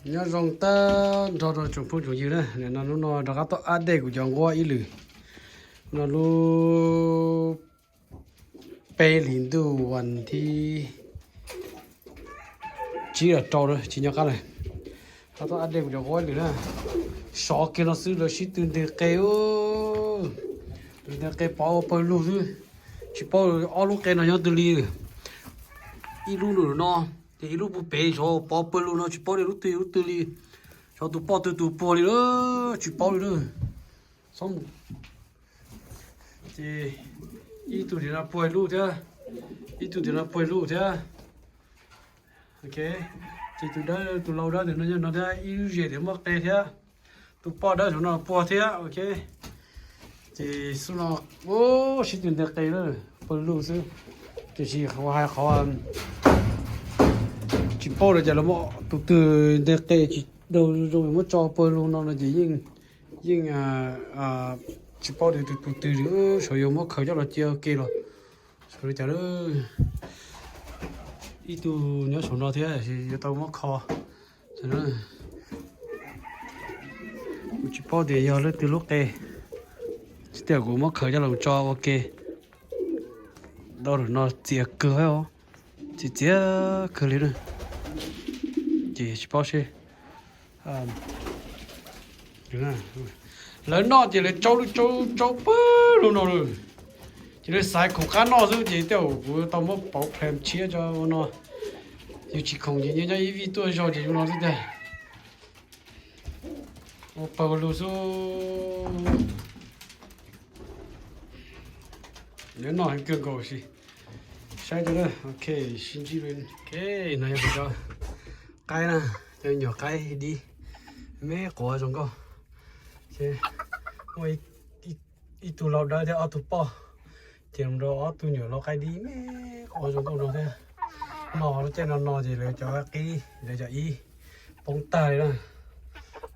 Nyob zoo tag nrho rau tsoom phooj tsoom ywg na, nim no hnub no rov qab tuaj update kuv cov nquab ib lwm. No lub peb hlis ntuj vas thib tsib los rau na, tsis nco qab lawm. Rov qab tuaj update kuv cov nquab ib lwm na. Sov kiag no xwb lawv sib tw nteg qe, nteg qe pov ua pawg lug xwb. Tsis paub ob lub qe no nyob twg li. Ib lub nram no, ces ib lub puag pem, sov pov pawg lug no tsis paub li lub twg lub twg li. Sov tus poj twg tus puag li lawm tsis paub li lawm. Ces ib tug tim no puag ib lub thiab, ib tug tim no puag ib lub thiab. Ok, ces tus dawb, tus lau dawb tim no nyob no thiab, ib lub zes tim muaj qe thiab. Tus poj dawb saum no puag thiab, ok. Ces xub no, sib tw nteg qe lawm pawg lug xwb. Tiam sis qhov hais qhov tsis paub lawm cas lawv muab tus twg nteg qe tsis daug zoo muab tso pawg lug no no ces yeej, yeej tsis paub tias tus twg li, sawv yuav muab khaws coj los cia ua ke los sawv li cas lawm. Ib tug nyob saum no thiab yuav tau muab kho. Kuv tsis paub tias yog leej twg lub qe, tsis tias kuv muab khaws coj los tso ua ke. Dau lawm no txias kawg, txias txias kawg li na. Ces tsis paub seb lawv noj ces lawv tsaub lub tsaub tsaub pawg lug no lawm. Ces lawv xaiv khoom qab noj xwb ces tej zaum kuv tau muab pauv plan tshiab tso ua no. Yus tsis khoom ces nyob nyob ib vij tuaj zog ces zoo no xwb tiag. Ua pawg lug xwb. Lawv noj heev kawg nkaus si. Saib rau na, ok, sib ntsib. Ok, no yog kuv cov qaib na, cov nyuam qaib dib me quav zoo nkauj. Ces muaj ib tug lau dawb thiab ob tug poj, ces mus rau ob tug nyuam lau qaib dib me quav zoo nkauj no thiab. No lub caij no no ces lawv cov qib, lawv cov ib poob tag li na.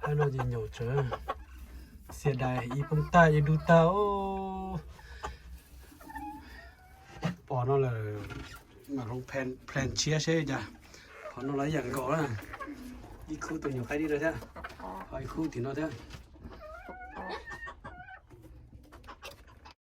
Ab no ces nyaum tsawv, xiam dais ib poob tag ib dub tag. Pom no lawm mam hloov plan tshiab seb cas. Qhov no los ib yam nkaus na, ib khub tus nyuam qaib dib no thiab, ho ib khub tim no thiab.